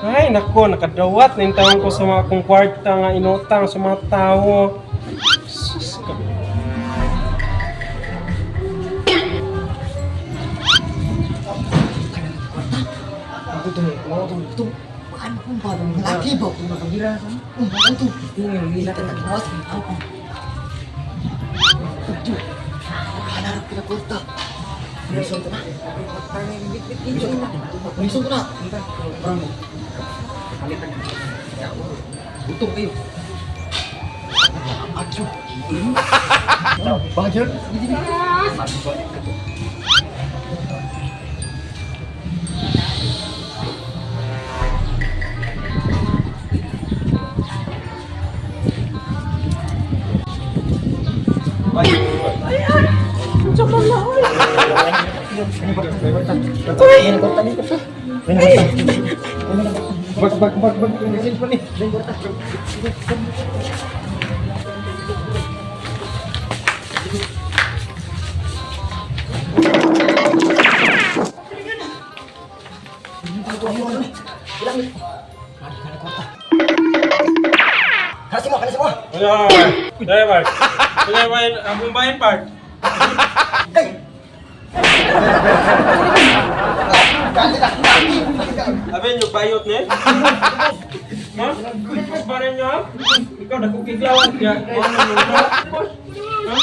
Ay, nako, nakadawat na yung taon ko sa mga kong kwarta nga inutang sa mga tao. Sus, Laki ba? Bag, bag, bag, bag. Kana si mo. Wala, dai, Bart. Wala, bayan, akong bayan, Bart. Abi nyo, bayot ni? Ha? Mas baran nyo, ha? Ikaw, nagkukiglawan ka. Ano, ano, ano? Ha?